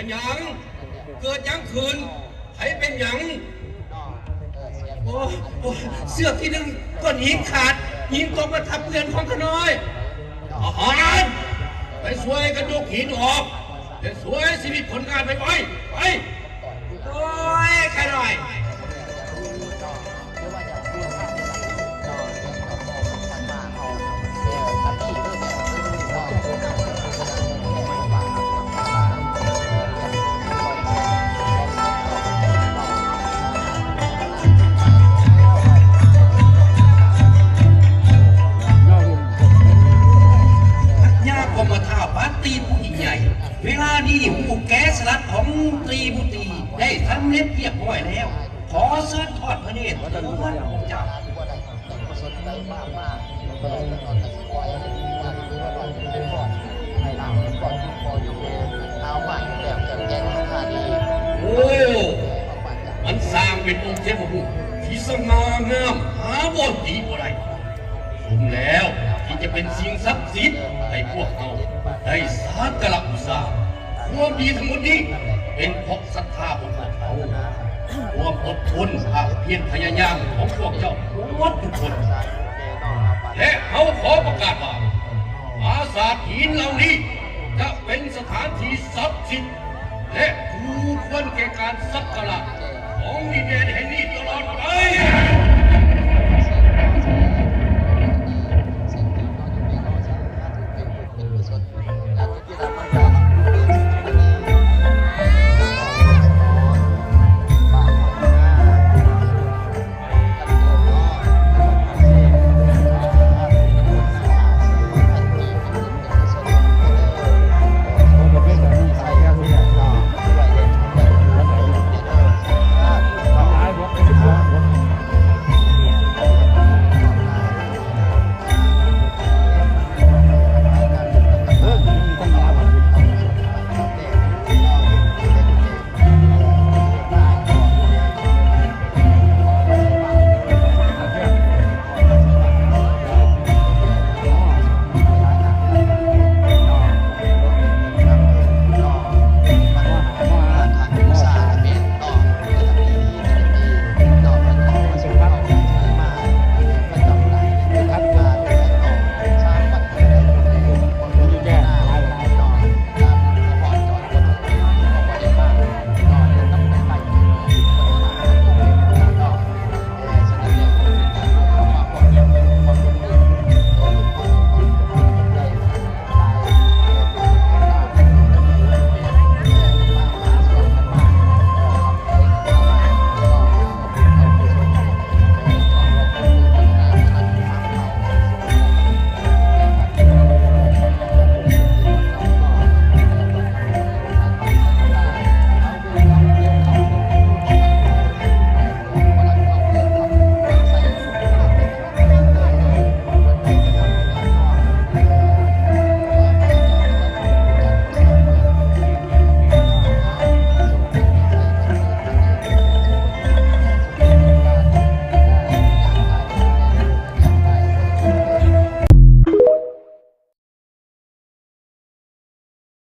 ຫຍັງ? ເກີດຫຍັງຂຶ້ນ? ໃຜເປັນຫຍັງ? ໂອ້ ໂອ້ ເຊືອກທີ່ດຶງກ້ອນຫີນຂາດ, ຫີນຕົກມາທັບເຮືອນຂອງຂ້ານ້ອຍ. ທະຫານ ໄປຊ່ວຍກັນຍົກຫີນອອກ ແລະ ຊ່ວຍຊີວິດຄົນງານໄວໆ ໄປ. ໂອ້ຍ ຂ້ານ້ອຍ. ພະຍາກໍມະທ້າວປາຕີຜູ້ຍິ່ງໃຫຍ່ ເວລານີ້ຮູບແກະສະຫຼັກຂອງຕີບູຕີໄດ້ສຳເລັດຮຽບຮ້ອຍແລ້ວ. ຂໍເຊີນທອດພະເນດ ໂອ້ ພະເຈົ້າ. ໂອ້ ມັນຊ່າງເປັນອົງເທບພະບຸລຸດທີ່ສະຫງ່າງາມ ຫາບ່ອນຕິບໍ່ໄດ້. ສົມແລ້ວທີ່ຈະເປັນສິ່ງສັກສິດໃຫ້ພວກເຮົາໄດ້ສັກກາລະບູຊາ. ຄວາມດີທັງໝົດນີ້ເປັນເພາະສັດທາຂອງພວກເຮົາ, ຄວາມອົດທົນ, ຄວາມພຽນພະຍາຍາມຂອງພວກເຈົ້າໝົດທຸກຄົນ. ແລະ ເຮົາຂໍປະກາດວ່າ ປາສາດຫີນເຫຼົ່ານີ້ຈະເປັນສະຖານທີ່ສັກສິດ